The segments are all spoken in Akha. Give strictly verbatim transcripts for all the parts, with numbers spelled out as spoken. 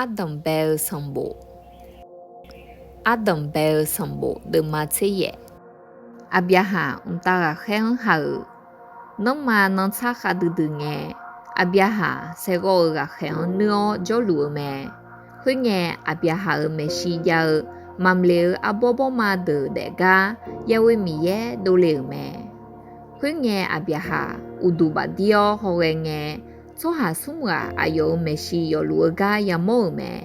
Ardanqbae-eu sanqbof. Ardanqbae-eu sanqbof deuvma tser yaef. Aqbyaqhaq mqtav ghaqkhaer-anr ha-euq. Nanrma nanrtsar khavdui dui ngae, Aqbyaqhaq saerghawv-eu ghaqkhaeq-anr nuir-awr jawrluf-eu mae. Khoerngae, Aqbyaqhaq-euq maeqshi jav-eu Mamqleq-euq arbawr bawrma deuq daefgar Ya'ghoe Miqyaer dovle-euq mae. Khoerngae, Aqbyaqhaq uqduq bafdir-awr hawghae ngae, tsawrhaq smr ghaq aqyawf-euq maeqshi yawfluf-eu gar yamawr-euq mae.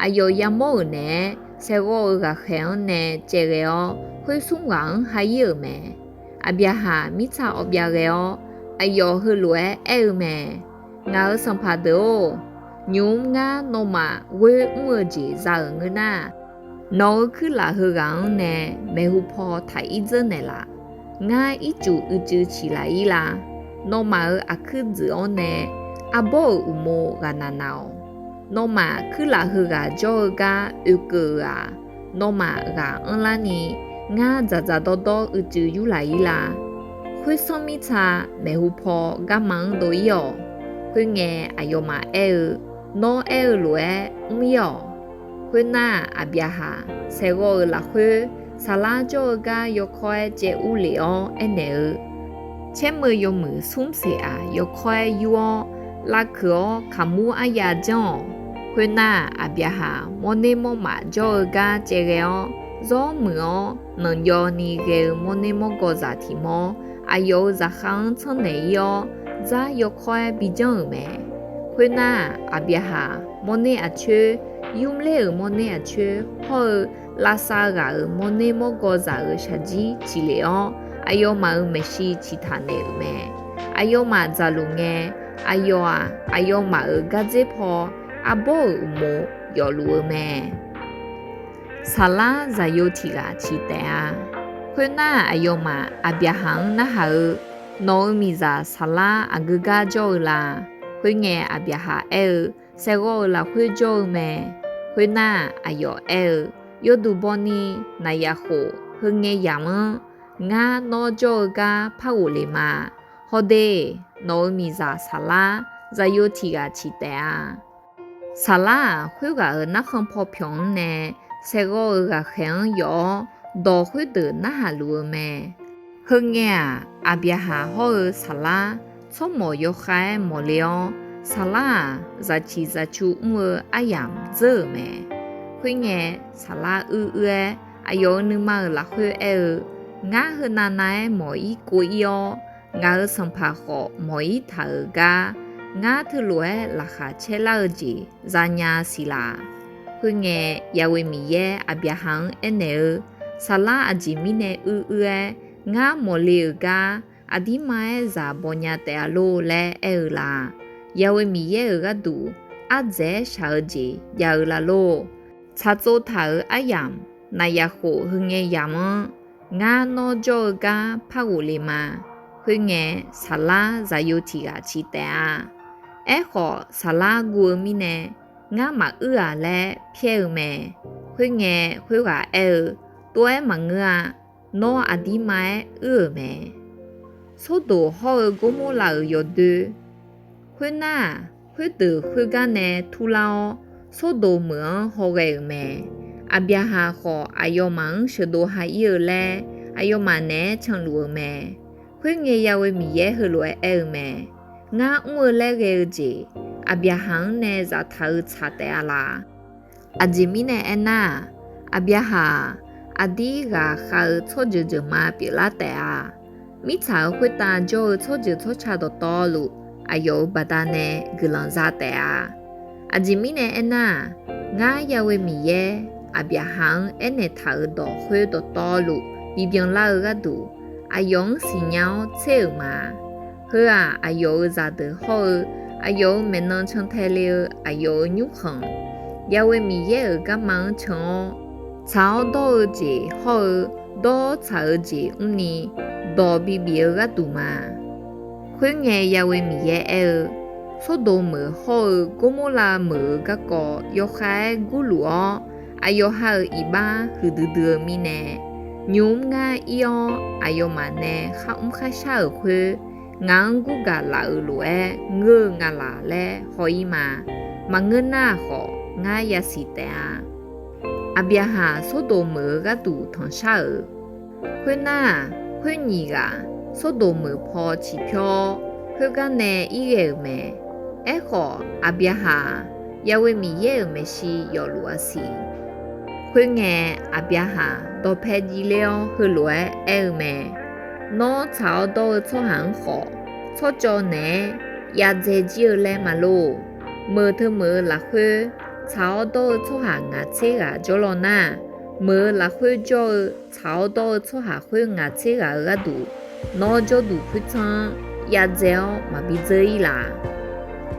Aqyawf yamawr-euq naeq-aer, saerghawv-eu ghaqkhaeq-anr nae caevghae-awr, khoer smr ghaq-anr ha-ir-euq mae. Aqbyaqhaq mirtsaq awv byav ghae-awr, aqyawf heulof-aer aer-eu mae. Ngaq-euq sanqpaq deuq-or, nymq-mr ngar nawmaf ghoer mr-eu jeq za-euq ngeur nar, nawq-euq kuirlaf heughaq-anr nae maeqhu paw taq-ir dzeur naeqlaf. Ngar ircuf uicuiv ciq laf-ir la. Nawmaf-euq aqkuir dzuif-awr nae arbawr-euq uqmov ghaq naq naq-awq. Nawmaf kuirlaf heughaq jawr-eu gar oekeuv-euq-aq, nawmaf ghaq anrlar ni ngar dzaqdzaq dawrdawr uicuiv yurlaq-ir la. Khoersanr mirtsa maeqhu paw garma-anr dov-ir-awq. Khoerngae, aqyawfmaf aer-eu, Nawr aer-eu lof-aer mr-ir-awq. Khoernar, Aqbyaqhaq saerghawv-eu lafkhoer, saqlar jawr-eu gar yawkawr-aer caev urlef-awr aernaeq-eu, Caermeuq yawmuiq smr seq-aq yawkawr-aer yur-awr, lavkeuq-awr kaqmur aryav janr-awq. Khoernar, Aqbyaqhaq mawrner mawrmaf jawr-eu gar caevghae-awr, zawr muiq-awr nanqjawv ni ghae-eu mawrner mawrgawzaq tiq mawr aqyawf-euq zaqkhav-anr tsanrnaeq-ir-awr, dzar yawkawr-aer bijanr-euq mae. Khoernar, Aqbyaqhaq mawrner aqcoer, yurmr ler-euq mawrner aqcoer hawr-eu, lavsav ghaq-euq mawrner mawrgawzaq-euq shaqjir ciqlef-awr, aqyawfmaf-euq maeqshi ciqtaq naeq-euq mae. Aqyawfmaf dzaqluf ngae, aqyawf-aq, aqyawfmaf-euq gardzer paw arbawr-euq uqmov yawfluf-eu mae. Saqlar zaqyo tiq ghaq ciq taef-a. Khoernar, aqyawfmaf Aqbyaqhaq-anr narhaq-eu, Nawq-euq miqzaq saqlar aqgeu gar jawr-eu la? Khoerngae, Aqbyaqhaq aer-eu, Saerghawv-eu lafkhoer jawr-eu mae. Khoernar, aqyawf aer-eu, Yawduq bawni, naqyaf khof, heu ngae yamq-anr ngar nawr jawr-eu gar par ghof le ma. Hawde, nawq-euq miqzaq saqlar zaqyo tiq ghaq ciq taef-a. Saqlar-aq, khoerghaq-euq narkhan paw pyawq-anr nae saerghawv-eu ghaqkhaeq-anr yawf-awr, dawq khoerdeuq narhaq luf-eu mae. Heu ngae-aq, Aqbyaqhaq hawr-eu Saqlar tsawrmawf yawkhav-aer mawf le-awr, Saqlar-aq, zaqciq zaqcu mr-eu aryamq dzeur-euq mae. Khoerngae, Saqlar uir uir-aer aqyawf-euq nuima-euq lafkhoer aer-eu, Ngar heunav nav-aer mawq-ir kov-ir-awr, ngaq-euq sanqpaq khawf mawq-ir taq-euq gar, ngar teulof-aer laqkhaq caer lar-eu jeq zanya siq laf. Khoerngae, Ya'ghoe Miqyaer Aqbyaqhaq-anr aernaeq-eu, Saqlar aqjeq mirnae uir uir-aer ngar mawq le-euq gar, aqdirma-aer zaq bawnya taef-a lor laer aer-eu la? Ya'ghoe Miqyaer-euq gharduq ardzaeq-aer shaq-eu jeq jav-eu la lor? Tsaqtsov taq-euq aryamq, naqyaf khof heu ngae yamq-anr ngar nawr jawr-eu gar par ghof le ma. Khoerngae, Saqlar zaqyo tiq ghaq ciq taef-a. Aerkhawf, Saqlar guv-eu mirnae, Ngar maquir-aq laer pyaer-eu mae. Khoerngae, khoerghaq aer-eu, Tov-aer maqngeur-a. Nawr aqdirma-aer uir-euq mae. Sordoq hawr-eu Gormorlav-euq yawdoer. Khoernar, khoerdeuq khoergar nae turlar-awr, Sordoq meuq-anr hawghae-euq mae. Aqbyaqhaq khawf, aqyawfmaf-anr sheuqdov ha-ir-eu laer, aqyawfmaf naeq-aer canluf-eu mae. Khoerngae, Ya'ghoe Miqyaer heulof-aer aer-eu mae. Ngar mr-eu laer ghae-eu jeq, Aqbyaqhaq-anr nae zaftaq-eu tsaq taef-a laf? Aqjeq mirnae aernar-aq, Aqbyaqhaq-aq, aqdir ghaqkhav-eu tsawrjeuq jeuqma pyeuflar taef-a. Mirtsaq-euq khoertav jawr-eu tsawrjeuq tsawrca dawqtawvluf, aqyawf-euq baqdanae guiqlanq za taef-a. Aqjeq mirnae aernar-aq, ngar Ya'ghoe Miqyaer, Aqbyaqhaq-anr aernaeq taq-euq dawq khoer dawqtawvluf bibyan lar-eu gharduq, aqyawf-anr siqnya-awr tser-euq ma. Heu-aq, aqyawf-euq zaqdeuq hawr-eu, aqyawf-euq maeqnan cantae le-eu aqyawf-euq nymrkhanq, Ya'ghoe Miqyaer-euq garma-anr can-awr, tsaq-awr dawr-eu jeq hawr-eu, dawr-awr tsaq-eu jeq mrni dawq bibif-eu gharduq ma. Khoerngae, Ya'ghoe Miqyaer aer-eu, Sordoq meuq hawr-eu Gormorlav meuq-euq garkawv yawkhav-aer gurluf-awr, aqyawf ha-euq iqbax huiqdui dui-eu mirnae, nymq-mr ngar ir-awr aqyawfmaf nae kharmr kharshar-euq khoer, ngaq-anr gurgaq laf-euq lof-aer ngeur-eu nga laq laer haw-ir ma. Maqngeur nar-aq khawf, ngar yasiq taef-a. Aqbyaqhaq Sawrdoq meuq-eu gharduq tanqshar-euq. Khoernar-aq, khoer nyiq ghaq Sawrdoq meuq paw ciqpyawr-awr, khoergar nae ir ghae-euq mae. Aerkhawf, Aqbyaqhaq-aq, Ya'we Miqyaer-euq maeqshi yawfluf-a siq. Khoerngae, Aqbyaqhaq dawqpae jiv ler-awr, heulof-aer aer-eu mae. Nawr tsaq-awr dawr-eu tsawrhaq-anr khawf, tsawrcawv naeq-aer yadzae jir-eu laer ma lor. Meuq teumeuq-eu lafkhoer, tsaq-awr dawr-eu tsawrhaq ngaq tser ghaq jawrlaw nar, meuq-eu lafkhoer jawr-eu tsaq-awr dawr-eu tsawrhaq khoer ngaq tser ghaq-euq gharduq, nawr jawrduq khoertsanr-anr yadzae-awr maqbi dzeur-ir laf.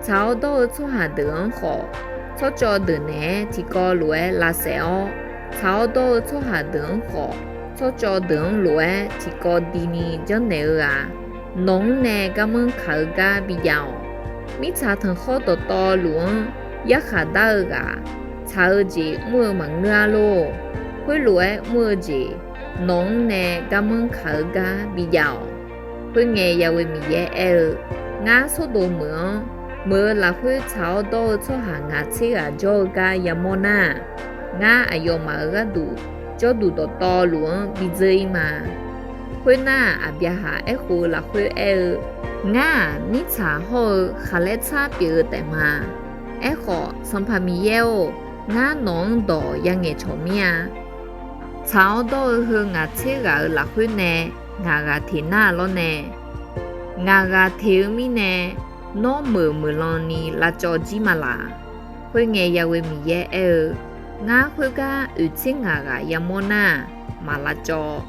Tsaq-awr dawr-eu tsawrhaq deuq-anr khawf, tsawrcawv deuq naeq-aer tiqkawv lof-aer lavsaef-awr, tsaq-awr dawr-eu tsawrhaq deuq-anr khawf, tsawrcawv deuq-anr lof-aer tiqkawv dini janrnaeq-eu ghaq, nawq-anr nae garmanr kaq-eu gar bijav-awq. Mirtsaq tanqkhawr dawqtawvluf-anr yarkhaq dar-eu ghaq, tsaq-eu jeq mr-eu maqngeur-ar lor. Khoerlof-aer mr-eu jeq, nawq-anr nae garmanr kaq-eu gar bijav-awq. Khoerngae, Ya'we Miqyaer aer-eu, Ngar Sawrdoq meuq-anr, meuq-eu lafkhoer tsaq-awr dawr-eu tsawrhaq ngaq tser ghaq jawr-eu gar yamawr nar, ngar aqyawfmaf-euq gharduq jawrduq dawqtawvluf-anr bidzeur-ir ma. Khoernar, Aqbyaqhaq aerkhof-eu lafkhoer aer-eu, Ngar-aq, mirtsaq hawr-eu khaqlaer tsar pyeuf-eu taef ma. Aerkhawf, Sanqpaq Miqyaer-or, ngar nawq-anr dawq yangaeq cawq mir-a. Tsaq-awr dawr-eu heu ngaq tser ghaq-euq lafkhoer nae ngaq ghaq teq nar lawr nae, ngaq ghaq teq-eu mirnae, nawr meuq meuqlan ni lavcawv jir ma laq. Khoerngae, Ya'we Miqyaer aer-eu, Ngar khoergar oeq tser ngaq ghaq yamawr nar, maq lavcawv.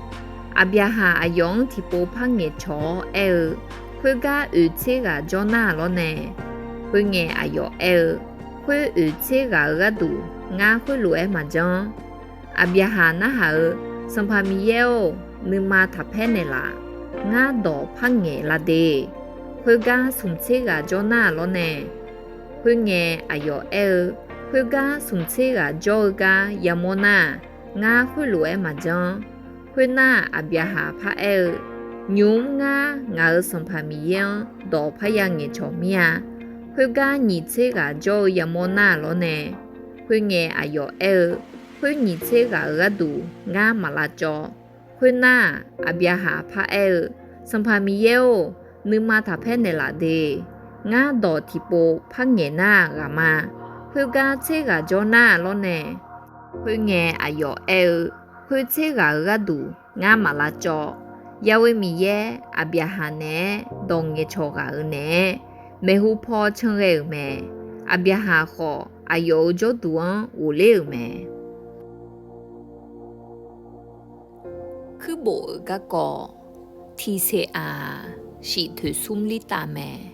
Aqbyaqhaq aqyawf-anr tiqpov par ngaeqcawq-awr aer-eu, Khoergar oeq tser ghaq jawr nar lawr nae. Khoerngae, aqyawf aer-eu, Khoer oeq tser ghaq-euq gharduq ngar khoerlof-aer maqjanr. Aqbyaqhaq narhaq-eu, Sanqpaq Miqyaer-or, nuima taqpaer naeqlaf. Ngar dawq par ngaeq la de. Khoergar smq tser ghaq jawr nar lawr nae. Khoerngae, aqyawf aer-eu, Khoergar smq tser ghaq jawr-eu gar yamawr nar, ngar khoerlof-aer maqjanr. Khoernar, Aqbyaqhaq paraer-eu, Nymq-mr ngar ngaq-euq Sanqpaq Miqyaer-anr dawq parya ngaeqcawq mir-a. Khoergar nyiq tser ghaq jawr-eu yamawr nar lawr nae. Khoerngae, aqyawf aer-eu, Khoer nyiq tser ghaq-euq gharduq ngar maq lavcawv. Khoernar, Aqbyaqhaq paraer-eu, Sanqpaq Miqyaer-or, nuima taqpaer naeqlaf de. Ngar dawq tiqpov par ngaeq nar ghaq ma. Khoergar tser ghaq jawr nar lawr nae. Khoerngae, aqyawf aer-eu, Khoer tser ghaq-euq gharduq ngar maq lavcawv. Ya'we Miqyaer, Aqbyaqhaq naeq-aer dawq ngaeqcawq ghaq-euq naeq-aer, maeqhu paw can ghae-euq mae. Aqbyaqhaq khawf, aqyawf-euq jawrduq-anr ghofler-euq mae. Kuirbof-euq garkawv, tiqseq-aq, shif toeqsmr lirtav mae.